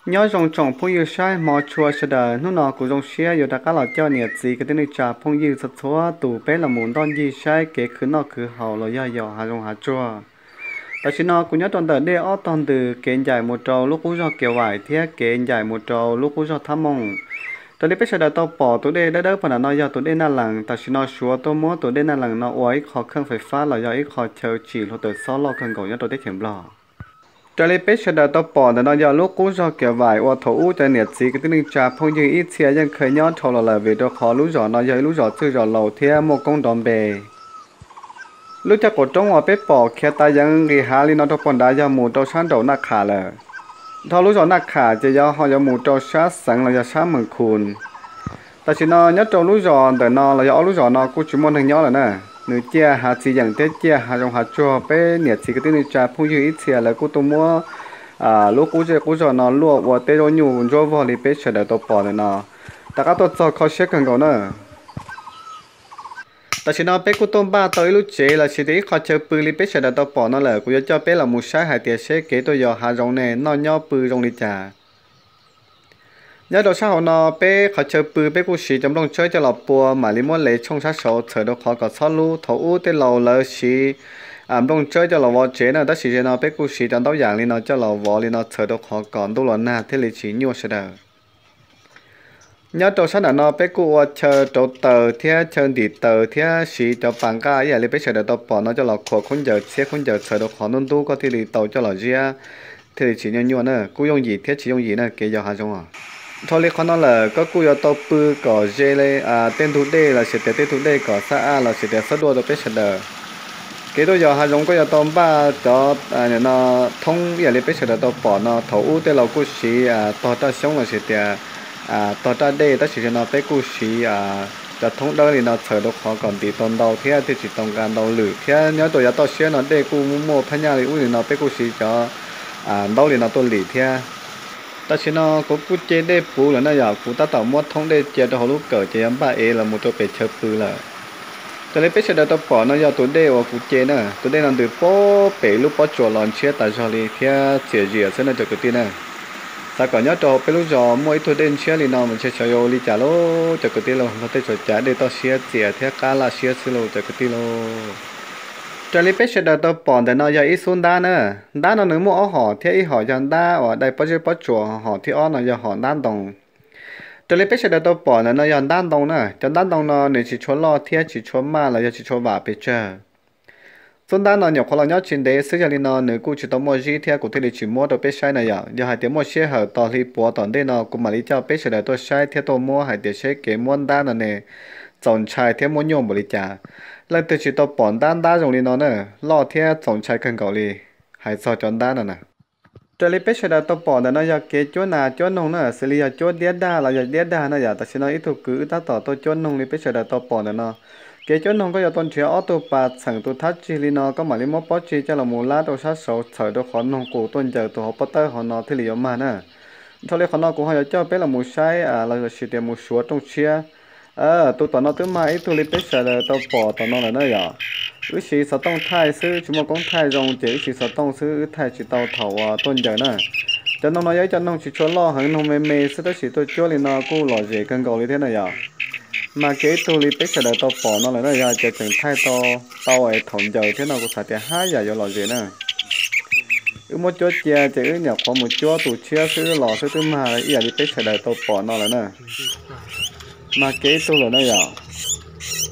Nyob zoo tsoom phooj ywg saib hmov tshua sawv daws, hnub no kuv zoo siab yuav rov qab los coj niam txiv kwv tij neej tsa phooj ywg txhua txhua tus peb los mus ntoj ncig saib kev khwv noj khwv haus los yog yos hav zoov hav tsuag. Tam sim no kuv nyob rau ntawm dej ob tog ntws kev ncaim mus rau lub qub zog Kiav Vaim thiab kev ncaim mus rau lub qub zog Thab Mooj. Raws li peb sawv daws tau pom tus dej dawb dawb puag nram no yog tus dej Naj Lees. Tam sim no Suav tuaj muab tus dej Naj Lees no ua ib qho kheej fais fab los yog ib qho chaw tsim hluav taws xob loj kawg nkaus nyob rau teb chaws Nplog. Raws li peb sawv daws tau pom ntawm no yog lub qub zog Kiav Vaim uas thaum ub cov niam txiv kwv tij neej tsa phooj ywg ib txhia yeej kheev nyob dhau los lawm vim rau qhov lub zos no yog ib lub zos txwj zos laus thiab muaj koob nrov npe. Lub caj qaum roob uas peb pom khiav tas yeev nqis hav li no rau puag nrad yog mus rau sab nraum Naj Kham lawm. Dhau lub zos Naj Kham ces yog ho yuav mus rau sab xeev los yog sab Mees Khus. Tam sim no nyob rau lub zos ntawm no los yog ob lub zos no kuj tsis muaj neeg nyob lawm na. Nws ciaj hav txiv yeem thiab ciaj hav zoov hav tsuag, peb niam txiv kwv tij neej tsa phooj ywg ib txhia lawv kuj tuaj muab lub qub zej qub zog no luaj ua tej zaub nyuj ntsuab vog li peb sawv daws tau pom ntawm no. Rov qab tuaj txog kho siab kawg nkaus na. Tam sim no peb kuj tuaj npaj tau ib lub tsev los sis tias ib qho chaw pw li peb sawv daws tau pom no lawm. Kuv yuav coj peb los mus saib hais tias seb kev tuaj yos hav zoov ne noj nyob pw zoo li cas. Nyob rau sab hauv no peb qhov chaw pw peb kuj siv cov nplooj tsawb coj los pua mam li muab lev tshooj sab saud txhawm rau qhov kom txhob lub. Thaum ub tej laus lawv siv nplooj tsawb coj los vov tsev na, tab sis ze no peb kuj siv cov ntaub yas li no coj los vov li no txhawm rau qhov kom ntuj los nag thiaj li tsis nyuaj sawv daws. Nyob rau sab nram no peb kuj ua chaw rauv taws thiab chaw ntim taws thiab siv cov pas nqaj ib yam li peb sawv daws tau pom no coj los khuam khaub ncaws, txhiab khaub ncaws txhawm rau qhov ntub ntub koj thiaj li tau coj los ziab, thiaj li tsis nyuaj nyuaj na. Kuj yooj yim thiab tsis yooj yim na kev yos hav zoov os. Dhau li qhov no lawm koj kuj yuav tau pw kom ze li tej ntug dej los sis tias tej ntug dej kom xab aj los sis tias xob duaj rau peb sawv daws. Kev tuaj yos hav zoov koj yuav tau npaj cov no thoob ib yam li peb sawv daws tau pom no. Thaum ub tej laus kuj siv tog raj xyoob los sis tias tog raj dej, tab sis ze no peb kuj siv cov thoob dawb li no txhawm rau qhov kom ntim tau ntau thiab thiaj tsis tau nqa ntau lwm thiab. Nyob rau yav toj siab no dej kuj muaj phab nyaj li ub li no peb kuj siv cov ntaub li no tuaj lim thiab. Tam sim no kuv kuj ce dej puv lawm na yom, kuv tab tom muab thoob dej cia rau hauv lub kawm ces yuav npaj ev los mus rau pem chaw pw lawm. Raws li peb sawv daws tau pom no yog tus dej uas kuv ce na, tus dej no ntws puag pem lub pob tsuas los ntshiab tas zog li thiab txias zias xwb na cov kwv tij na. Xav kom nyob rau hauv peb lub zos muaj ib tug dej ntshiab li no mas ntshe xyov yuav ua li cas lauj cov kwv tij lauj, nrog tej tsuas cav dej toj siab txias thiab qab laj siab xwb lauj cov kwv tij lauj. Raws li peb sawv daws tau pom ntawm no yog ib xub ntab na. Ntab no nws muaj ob hom thiab ib hom yog ntab uas dai pob zeb pob tsuas, hom thib ob no yog hom ntab ntoo. Raws li peb sawv daws tau pom ntawm no yog ntab ntoo na, cov ntab ntoo no nws tsis tshua loj thiab tsis tshua maj los yog tsis tshua vam pes tsawg. Xub ntab no nyuam qhuav los nyob tsis ntev xwb, yog li no nws kuj tsis tau muaj zib thiab kuv thiaj li tsis muab rau peb saib na yom. Yog hais tias muaj sij hawm tos hli puav tom ntej no kuv mam li coj peb sawv daws tuaj saib thiab tuaj muab hais tias seb kev muab ntab no ne txaus ntshai thiab muab nyuaj npaum li cas. Leej twg tsis tau pom ntab ntab zoo li no na, loj thiab txaus ntshai kawg nkaus li. Hais txog cov ntab no na, raws li peb sawv daws tau pom ntawm no yog kev cuab nas cuab noog na, xws li yog cuab diab daj los yog diab dag na yom. Tam sim no ib tug kwv wb tab tom tuaj cuab noog li peb sawv daws tau pom ntawm no. Kev cuab noog koj yuav tau nrhiav ob tug pas txheem tus thab tsig li no, koj mam li muab pob tsig coj los mus lab rau sab saud txhawm rau qhov noog qus tuaj ncaws tus hauv pob tawb hauv no thiaj li yuav mag na. Dhau li qhov no kuv ho yuav coj peb los mus saib los sis tias mus suav rooj tshiab. Tus tom no twb mag ib tug li peb sawv daws tau pom tom no lawm na yom. Wb siv xov tooj thaij xwb, tsis muaj koob thaij zoo ces wb siv xov tooj xwb, wb thaij tsis tau thaum uas tuaj ncaws na. Cov noog no yog ib cov noog tsis tshua loj heev, noog me me xwb, tab sis tuaj cuab li no kuj lom zem kawg nkaus li thiab na yom. Mag kiag ib tug li peb sawv daws tau pom no lawm na, yog hais tias tseem thaij tau tau es thaum ncaws thiab no kuv xav tias haj yam yuav lom zem na. Wb muab cuab cia ces wb nyuam qhuav mus cuab tus tshiab xwb, los xwb twb mag ib yam li peb sawv daws tau pom no lawm na. Mag kiag ib tug lawm na yom.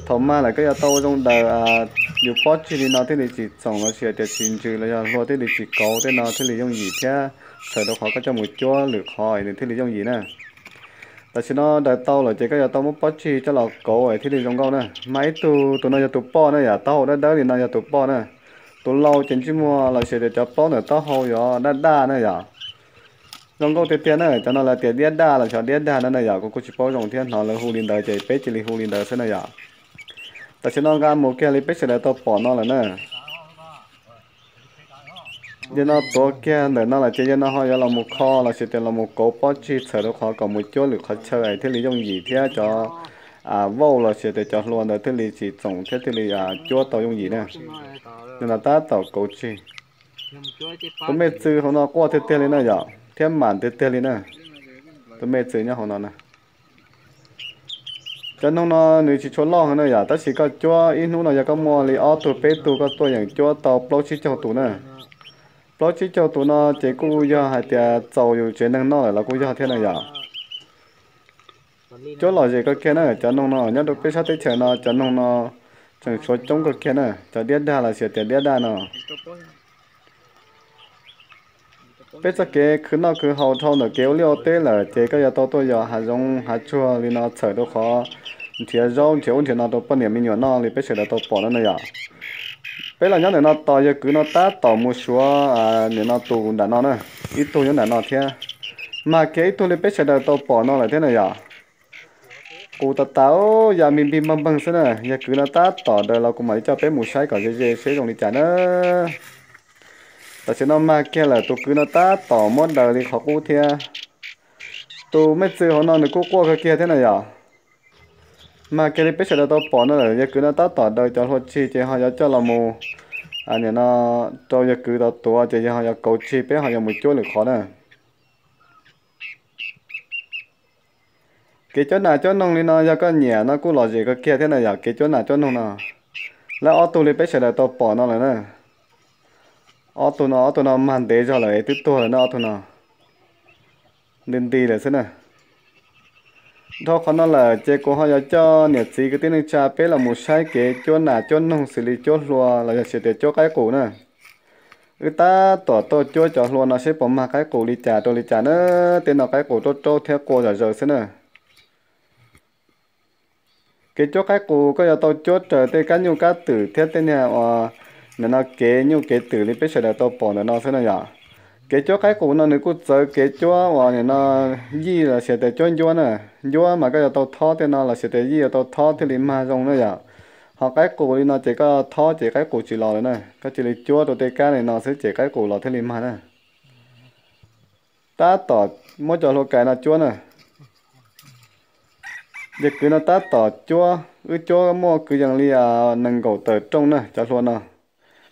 Thaum mag lawm koj yuav tau ua zoo daws yus pob tsig li no thiaj li tsis txoom los sis tias tsis ntsws los yog hlua thiaj li tsis kauv, tej no thiaj li yooj yim thiab txhawm rau qhov koj coj mus cuab lwm qhov es nws thiaj li yooj yim na. Tam sim no daws tau lawm ces koj yuav tau muab pob tsig coj los kauv es thiaj li zoo nkauj na. Mag ib tug, tus no yog tus poj na yom, taub hau dawb dawb li no yog tus poj na. Tus lau ces ntsej muag los sis tias cov plaub ntawm taub hau yuav daj daj na yom. Zoo nkauj tiag tiag na, cov no lawv tias diab daj los xyov diab dag no na yom, kuv kuj tsis paub zoo thiab, hnov lawv hu li ntawd ces peb cia li hu li ntawd xwb na yom. Tam sim no nqa mus kiag li peb sawv daws tau pom no lawm na. Yog no tuav kiag ntawm no lawm ces yog no ho yuav los mus kho los sis tias los mus kauv pob tsig txhawm rau qhov kom mus cuab lwm qhov chaw es thiaj li yooj yim thiab cov vauj los sis tias cov hlua ntawd thiaj li tsis txoom thiab thiaj li cuab tau yooj yim na. Yog no tab tom kauv tsig. Tus me txw hauv no quaj tiag tiag li na yom. thiab mam tiag tiag li na. Tus me txwm nyob hauv no na. Cov noog no nws tsis tshua loj heev na yom, tab sis koj cuab ib hnub no yog koj muaj li ob tug peb tug koj tuaj yeem cuab tau plaub tsib caug tus na. Plaub tsib caug tus no ces kuj yog hais tias txaus yus tsev neeg noj lawm los kuj yog thiab na yom. Cuab lom zem kawg kiag na, cov noog no nyob rau peb sab teb chaws no cov noog no tseem tshuav coob kawg kiag na, cov diab dag los sis tias diab daj no. Peb txoj kev khwv noj khwv haus dhau ntawm kev ua liaj ua teb lawm ces koj yuav tau tuaj yos hav zoov hav tsuag li no txhawm rau qhov nrhiav zaub nrhiav ub nrhiav no rau poj niam me nyuam noj li peb sawv daws tau pom no na yom. Peb los nyob ntawm no tos yawg kwv no tab tom mus suav nim no tus nram no na, ib tug nyob nram no thiab. Mag kiag ib tug li peb sawv daws tau pom no lawm thiab na yom. Qus tas tas ya npig npig npawg npawg xwb na, yawg kwv no tab tom daws los kuv mam li coj peb mus saib kom ze ze seb zoo li cas na. Tam sim no mag kiag lawm, tus kwv no tab tom muab daws li qhov qub thiab. Tus me txwm hauv no nws kuj quaj kawg kiag thiab na yom. Mag kiag li peb sawv daws tau pom no lawm, yawg kwv no tab tom daws cov hlua tsig ces ho yuav coj los mus nim no rau yawg kwv tau tuav ces yawg ho yuav kauv tsig peb ho yuav mus cuab lwm qhov na. Kev cuab nas cuab noog li no yog koj nyiam no kuj lom zem kawg kiag thiab na yom, kev cuab nas cuab noog no. Lawv ob tug li peb sawv daws tau pom no lawm na. Ob tug no, ob tug no mag ntev zog lawm twb tuag lawm na ob tug no. Nti nti lawm xwb na. Dhau qhov no lawm ces kuv ho yuav coj niam txiv kwv tij neej tsa peb los mus saib kev cuab nas cuab noog xws li cuab hlua los yog sis tias cuab qaib qus na. Wb tab tom tuaj cuab cov hlua no seb puas mag qaib qus li cas rau li cas na. Tej no qaib qus raub raub thiab quaj zom zaws xwb na. Kev cuab qaib qus koj yuav tau cuab raws tej kab nyuj kab twm thiab tej niag uas nim no kev nyuj kev twm li peb sawv daws tau pom ntawm no xwb na yom. Kev cuab qaib qus no nws kuj txawv kev cuab uas nim no yij los sis tias cuab ncuab na. Ncuab mas koj yuav tau thob tej no los sis tias yij yuav tau thob thiaj li mag zoo na yom. Ho qaib qus li no ces koj thob ces qaib qus tsis los lawm na, koj cia li cuab rau tej kab li no xwb ces qaib qus los thiaj li mag na. Tab tom muab cov hlua kais no cuab na. Yawg kwv no tab tom cuab, wb cuab muaj kwv yees li nees nkaum tawm rooj na cov hlua no.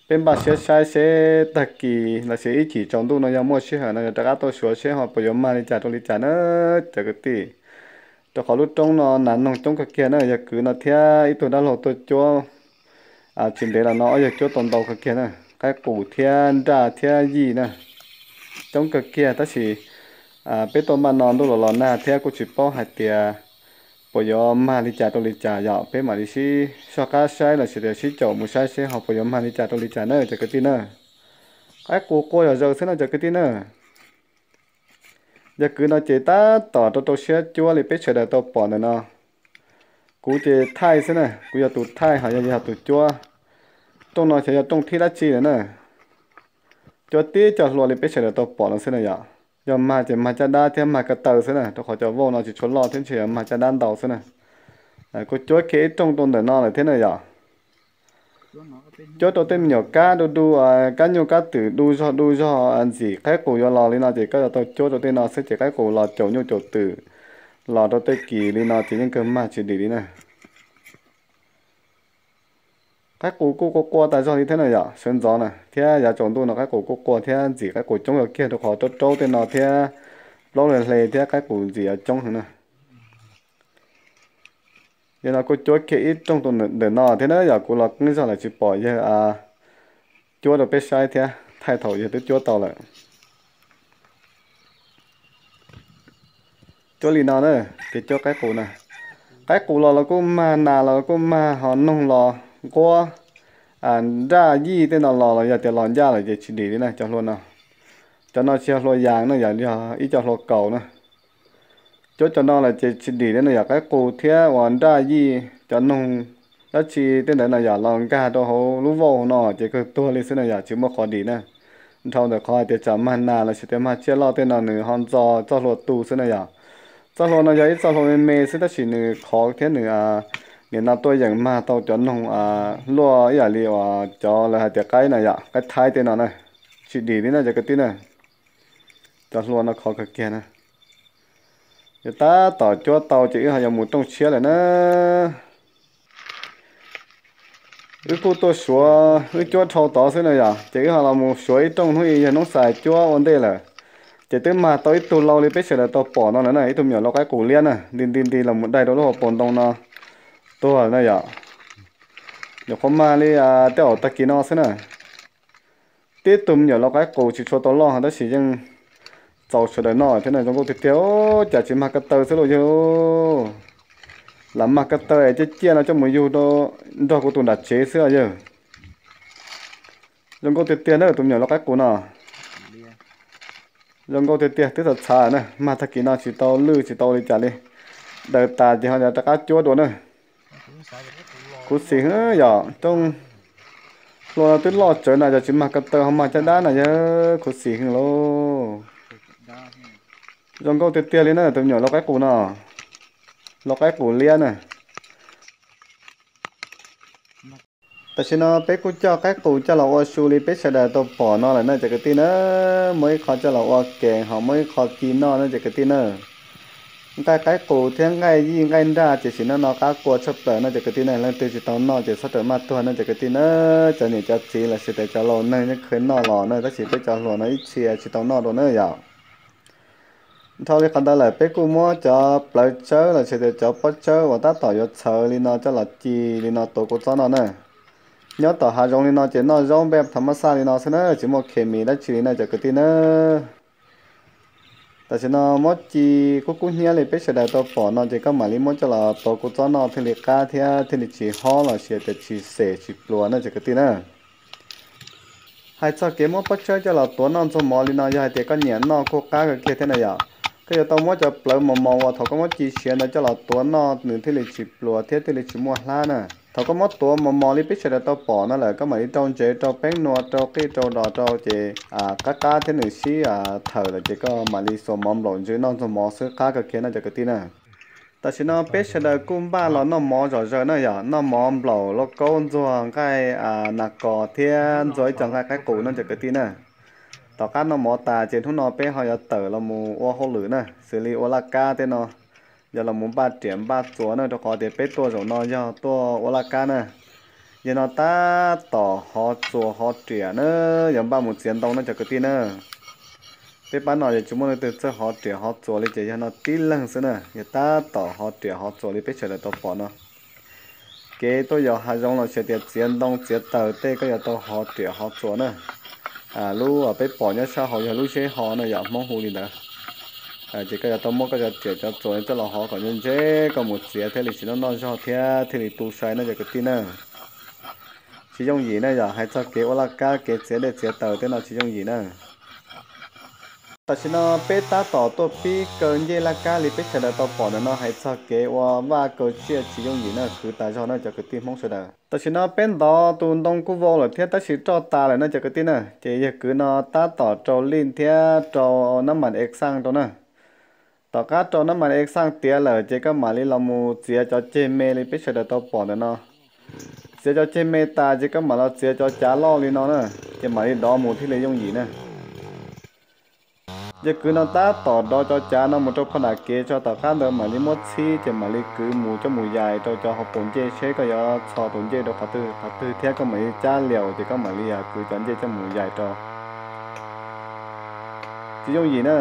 Peb npaj siab saib seb tag kis los sis ib chim tsaus ntuj no yog muaj sij hawm no yog rov qab tuaj suav seb ho puas yuav mag li cas rau li cas na cov kwv tij. Rau qhov lub roob no nas noog coob kawg kiag na, yawg kwv no thiab ib tug dab laug tuaj cuab tsis ntev los no ob yawg cuab tau ntau kawg kiag na, qaib qus thiab nraj thiab yij na. Coob kawg kiag tab sis peb tuaj npaj no ntuj los los nag thiab kuj tsis paub hais tias puas yuav mag li cas rau li cas yom, peb mam li sib soj qab saib los sis tias sib caum mus saib seb ho puas yuav mag li cas rau li cas na cov kwv tij na. Qaib qus quaj zom zaws xwb no cov kwv tij na. Yawg kwv no ces tab tom rau rau siab cuab li peb sawv daws tau pom ntawm no. Kuv ces thaij xwb na, kuv yog tus thaij ho yog yog tus cuab. Rooj no xyov yog rooj thib dab tsi lawm na. Cuab tib co hlua li peb sawv daws tau pom no xwb na yom. Yog mag ces mag caj dab thiab mag ko taw xwb na, rau qhov cov vauj no tsis tshua loj thiab ntshe yog mag caj dab ntau xwb na. Kuv cuab kiag ib rooj rau ntawm no lawm thiab na yom. Cuab rau tej me nyuam kab du du, kab nyuj kab twm du zog du zog ntxim qaib qus yuav los li no ces koj yuav tau cuab rau tej no xwb ces qaib qus los caum nyuj caum twm los rau tej kis li no ces yeej kawg mag tsis dim li na. Qaib qus kuj quaj quaj tas zog li thiab na yom, sawv ntxov na thiab yav tsaus ntuj no qaib qus kuj quaj thiab ntxim qaib qus coob kawg kiag rau qhov raub raub tej no thiab plaub hle hle thiab qaib qus ntxim coob heev na. Yog no kuj cuab kiag ib rooj rau ntawm no thiab na yom, kuv los qeeb zog lawm tsis pom yawg cuab rau peb saib thiab thaij thaum yawg twb cuab tau lawm. Cuab li no na, kev cuab qaib qus na. Qaib qus los los kuj mag, nas los los kuj mag, ho noog los nquab, nraj yij tej no los los yog tias los ncaj lawm ces tsis dim li na cov hlua no. Cov no tsis yog hlua yas na, yog ib co hlua kaus na. Cuab cov no lawm ces tsis dim li na yom, qaib qus thiab uas nraj yij cov noog dab tsi tej ntawd no yom los nkag rau hauv lub vauj hauv no ces kawg tuag li xwb na yom, tsis muaj qhov dim na. Dhau ntawm qhov hais tias tsam mag nas los sis tias mag tsiaj loj tej no nws ho ntxo txoj hlua tu xwb na yom. Txoj hlua no yog ib txoj hlua me me xwb tab sis nws khov thiab nws nim no tuaj yeem mag tau cov noog luaj ib yam li uas cov lawv hais tias qaib na yom, qaib thaib tej no na. Tsis dim li na cov kwv tij na. Cov hlua no khov kawg kiag na. Yog tab tom cuab tau ces wb ho yuav mus rooj tshiab lawm na. Wb kuj tuaj suav, wb cuab dhau tod xwb na yom, ces wb ho los mus suav ib rooj hnub ib yawg noob xais cuab ua ntej lawm. Ces twb mag tau ib tug lau li peb sawv daws tau pom no lawm na, ib tug me nyuam lau qaib qus liab na, nti nti nti los mus daig rau lub hauv paus ntoo no tuag na yom. Nyuam qhuav mag li tej zaum tag kis no xwb na. Tib tug me nyuam lau qaib qus tsis tshua tau loj tab sis yeej txaus sawv daws noj thiab na, zoo nkauj tiag tiag. Cas tsis mag ko taw xwb lauj yawg. Lam mag ko taw es ciaj ciaj no coj mus yug rau nrog kuv tus nram tsev xwb os yawg. Zoo nkauj tiag tiag na tus me nyuam lau qaib qus no. Zoo nkauj tiag tiag, twb txhav txhav na, mag tag kis no tsis tau lwj tsis tau li cas li. Daws tas ces ho rov qab cuab dua na. Khuv xim heev yom, rooj hlua no twb loj tsawv na, yog tsis mag ko taw ho mag caj dab na yog khuv xim heev lauj. Zoo nkauj tiag tiag li na tus me nyuam lau qaib qus no, lau qaib qus liab na. Tam sim no peb kuj coj qaib qus coj los ua su li peb sawv daws tau pom no lawm na cov kwv tij na. Muaj ib qho coj los ua kev ho muaj ib qho ci noj na cov kwv tij na. Nqaij qaib qus thiab nqaij yij nqaij nraj ces sim no no qab kua tshaj plaws no cov kwv tij na, leej twg tsis tau noj ces txhob rawm maj tuag no cov kwv tij na. Cov niam cov txiv los sis tias cov laus neeg yeej kheev noj los na, tab sis peb cov hluas no ib txhia tsis tau noj dua na yom. Dhau li qhov ntawd lawm peb kuj muab cov plawv tsawb los sis tias cov pob tsawb uas tab tom yuav txhawv li no coj los ci li no tuav kua txob noj na. Nyob tom hav zoov li no ces noj zaub npej thav mab xaj li no xwb na, tsis muaj khes mis dab tsi li na cov kwv tij na. Tam sim no muab ci kub kub hnyiab li peb sawv daws tau pom no ces koj mam li muab coj los tuav kua txob noj thiaj li qab thiab thiaj li tsis hob los sis tias tsis xem tsis pluas na cov kwv tij na. Hais txog kev muab pob tsawb coj los tuav noj ntxuag mov li no yog hais tias koj nyiam noj kuj qab kawg kiag thiab na yom. Koj yuav tau muab cov plawv mos mos uas thaum koj muab ci siav ntawd coj los tuav noj nws thiaj li tsis pluas thiab thiaj li tsis muaj hlab na. Thaum koj muab tuav mos mos li peb sawv daws tau pom no lawm koj mam li rau ntsev rau peeb nua rau qij rau dos rau ces qab qab thiab nws sib thawm lawm ces koj mam li xuas mov nplaum ntsws noj ntxuag mov xwb qab kawg kiag no cov kwv tij na. Tam sim no peb sawv daws kuj npaj los noj mov zom zaws na yom, noj mov nplaum lauj kaub ntxuag nqaij nas kos thiab ntxuag ib co nqaij qaib qus no cov kwv tij na. Tom qab noj mov tas ces hnub no peb ho yuav tawm los mus ua hauj lwm na, xws li ua laj kab tej no, yog los mus npaj riam npaj txuas na, rau qhov tias peb tuaj zaum no yog tuaj ua laj kab na. Yog no tab tom hov txuas hov riam na, yuav npaj mus txiav ntoo no cov kwv tij na. Peb pab no yog tsis muaj leej twg txawj hov riam hov txuas li ces yog no tib leeg xwb na, yog tab tom hov riam hov txuas li peb sawv daws tau pom no. Kev tuaj yos hav zoov los sis tias txiav ntoo txiav taws tej koj yuav tau hov riam hov txuas na. Lub peb pom nyob sab hauv yog lub zeb ho no yom, Hmoob hu li ntawd. Ces koj yuav tau muab koj cov riam cov txuas coj los hov kom ntse ntse koj mus txiav thiaj li tsis noj noj zog thiab thiaj li tu sai no cov kwv tij na. Tsis yooj yim na yom, hais txog kev ua laj kab kev txiav dej txiav taws tej no tsis yooj yim na. Tam sim no peb tab tom tuaj pib kaw ncej laj kab li peb sawv daws tau pom ntawm no, hais txog kev ua vaj kaw tsiaj tsis yooj yim na, khwv tas zog na cov kwv tij Hmoob sawv daws. Tam sim no peb ntov tus ntoo kuj vau lawm thiab tab sis roj tas lawm na cov kwv tij na, ces yawg kwv no tab tom rau lij thiab rau nab mas ev xaj rau na. Tom qab rau nab mas ev xaj tiav lawm ces koj mam li los mus txiav cov ceg me li peb sawv daws tau pom ntawm no. Txiav cov ceg me tas ces koj mam los txiav cov cav loj li no na, ces mam li dov mus thiaj li yooj yim na. Yawg kwv no tab tom dov cov cav no mus rau phau nram kev tso, tom qab ntawd mam li muab txhib ces mam li kwv mus coj mus yais rau cov hauv paus ncej seb koj yuav txhos tus ncej rau qhov twg qhov twg thiab koj mam li cab liaus ces koj mam li kwv cov ncej coj mus yais rau. Tsis yooj yim na.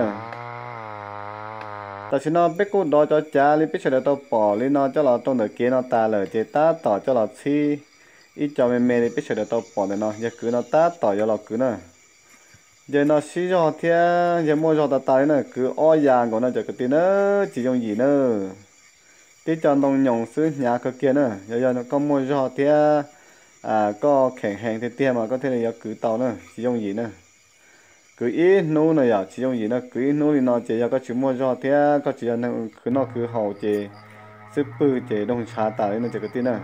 Tam sim no peb kuj dov cov cav li peb sawv daws tau pom li no coj los rau ntawm kev no tas lawm ces tab tom coj los txhib ib co me me li peb sawv daws tau pom ntawm no, yawg kwv no tab tom yuav los kwv na. Yawg no sib zog thiab yawg muaj zog tas tas li na, kwv ob ya nkaus no cov kwv tij na, tsis yooj yim na. Tib co ntoo nyoos xwb hnyav kawg kiag na, yog yog koj muaj zog thiab koj kheem heev tiag tiag mas koj thiaj li yuav kwv tau na, tsis yooj yim na. Kwv ib hnub no yom, tsis yooj yim na, kwv ib hnub li no ces yog koj tsis muaj zog thiab koj tsis yog neeg khwv noj khwv haus ces xwb pwg ces doog ntshav tas li no cov kwv tij na.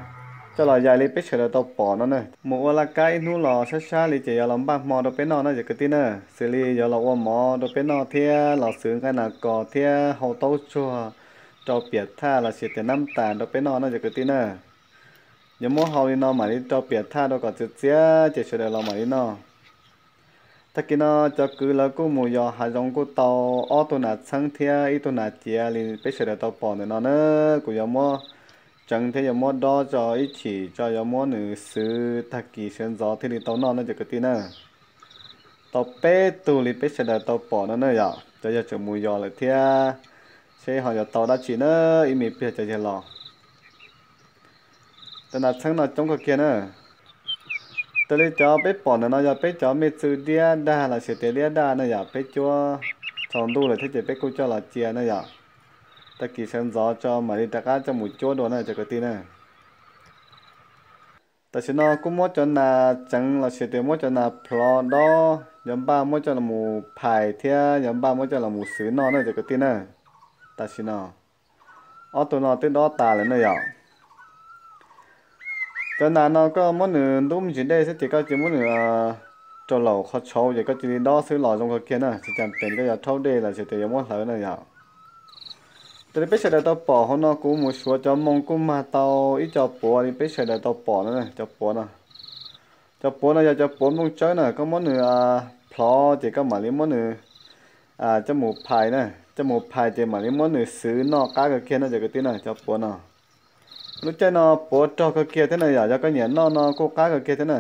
Coj los yais li peb sawv daws tau pom no na, mus ua laj kab ib hnub los sab sab li ces yuav los npaj hmo rau peb noj no cov kwv tij na, xws li yuav los ua mov rau peb noj thiab los xwv nqaij nas kos thiab hau taub tsuag rau piam thaj los sis tias nab tas rau peb noj no cov kwv tij na. Yuav muab hau li no mam li rau piam thaj rau kom txias txias ces sawv daws los mam li noj. Tag kis no cov kwv lawv kuj mus yos hav zoov kuj tau ob tug nas txheeb thiab ib tug nas ciav li peb sawv daws tau pom ntawm no na. Kuv yuav muab tseev thiab yuav muab dob tso ib chim tso yuav muab nws xwv tag kis sawv ntxov thiaj li tau noj no cov kwv tij na. Tau peb tug li peb sawv daws tau pom no na yom. Cov yawg tseem mus yos lawm thiab, seb ho yuav tau dab tsi na, ib me pliag cov yawg los. Cov nas txheeb no coob kawg kiag na. Raws li cov peb pom ntawm no yog peb cov me txw diab dag los sis tias diab daj na yom, peb cuab tsaus ntuj lawm thiab ces peb kuj coj los cia na yom. Tag kis sawv ntxov tso mam li rov qab coj mus cuab dua na cov kwv tij na. Tam sim no kuj muab cov nas tseev los sis tias muab cov nas plhov dob, yuav npaj muab coj los mus phais thiab yuav npaj muab coj los mus xwv noj na cov kwv tij na. Tam sim no ob tug no twb dob tas lawm na yom. Cov nas no koj muab nws ntub me ntsis dej xwb ces koj cia muab nws rau laum qhov tshauv ces koj cia li dob xwb los zoo kawg kiag na, tsis cas pem koj yuav rhaub dej los sis tias yuav muab hlawv na yom. Raws li peb sawv daws tau pom hauv no kuv mus suav cov moo kuj mag tau ib co puav li peb sawv daws tau pom no, cov puav no. Cov puav no yog cov puav nplooj tsawb na, koj muab nws plhov ces koj mam li muab nws coj mus phais na, coj mus phais ces mam li muab nws xwv noj qab kawg kiag no cov kwv tij na cov puav no. Lub caij no puav rog kawg kiag thiab na yom, yog koj nyiam noj no kuj qab kawg kiag thiab na.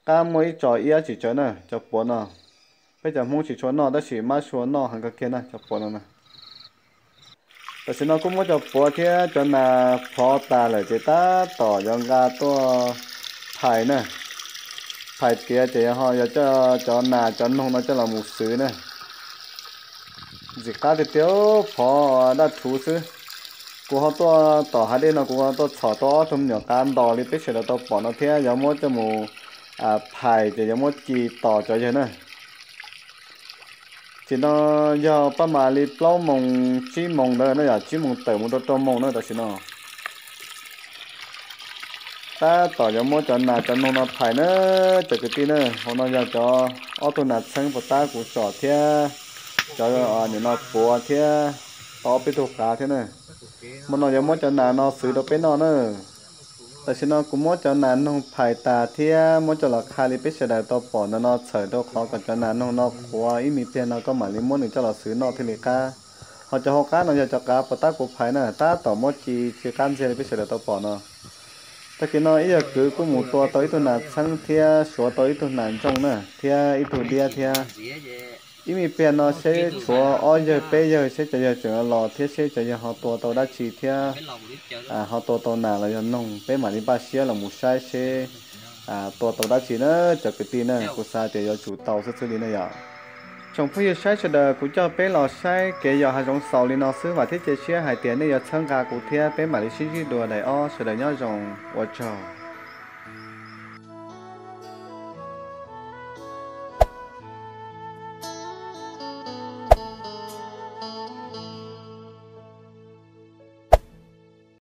Qab muaj ib tso iab tsis tsawg na cov puav no. Peb cov Hmoob tsis tshua noj tab sis mab sua noj heev kawg kiag na cov puav no na. Tam sim no kuj muab cov puav thiab cov nas plhov tas lawm ces tab tom yuav nqa tuaj phais na. Phais tiav ces ho yuav coj cov nas cov noog no coj los mus xwv na. Ntxim qab tiag tiag, phov daj rhuv xwb. Kuv ho tuaj tom hav dej no kuv tuaj txhom tau ob tug me nyuam qav ntos li peb sawv daws tau pom no thiab yuav muab coj mus phais ces yuav muab ci tos cov yawg na. Tam sim no yog paj mam li plaub moos tsib moos ntawd na yom, tsib moos tawm mus rau rau moos na tam sim no. Tab tom yuav muab cov nas cov noog no phais na cov kwv tij na. Hauv no yog cov ob tug nas txheeb puas tab kuv tsom thiab cov nim no puav thiab tau ob peb tug qav thiab na. Hmo no yuav muab cov nas no xwv rau peb noj na. Tam sim no kuv muab cov nas noog phais tas thiab muab coj los qha li peb sawv daws tau pom ntawm no txhawm rau qhov kom cov nas noog no qhuav ib me pliag no koj mam li muab nws coj los xwv noj thiaj li qab. Ho cov hauv qab no yog cov qav puas tab kuv phais na, tab tom muab ci tsis qab ntxiag li peb sawv daws tau pom no. Tag kis no ib yawg kwv kuj mus tua tau ib tug nas txheeb thiab suav tau ib tug nas ntsooj na thiab ib tug diab thiab. Ib me pliag no seb tshuav ob yawg peb yawg seb cov yawg tseem los thiab seb cov yawg ho tua tau dab tsi thiab ho tua tau nas los yog noog, peb mam li npaj siab los mus saib seb tua tau dab tsi na cov kwv tij na. Kuv xav tias yuav tsum tau xwb xwb li na yom. Tsoom phooj ywg saib sawv daws, kuv coj peb los saib kev yos hav zoov xaus li no xwb, vam thiab cia siab hais tias nej yuav txhawb nqa kuv thiab peb mam li sib ntsib dua daim ob, sawv daws nyob zoo, ua tsaug.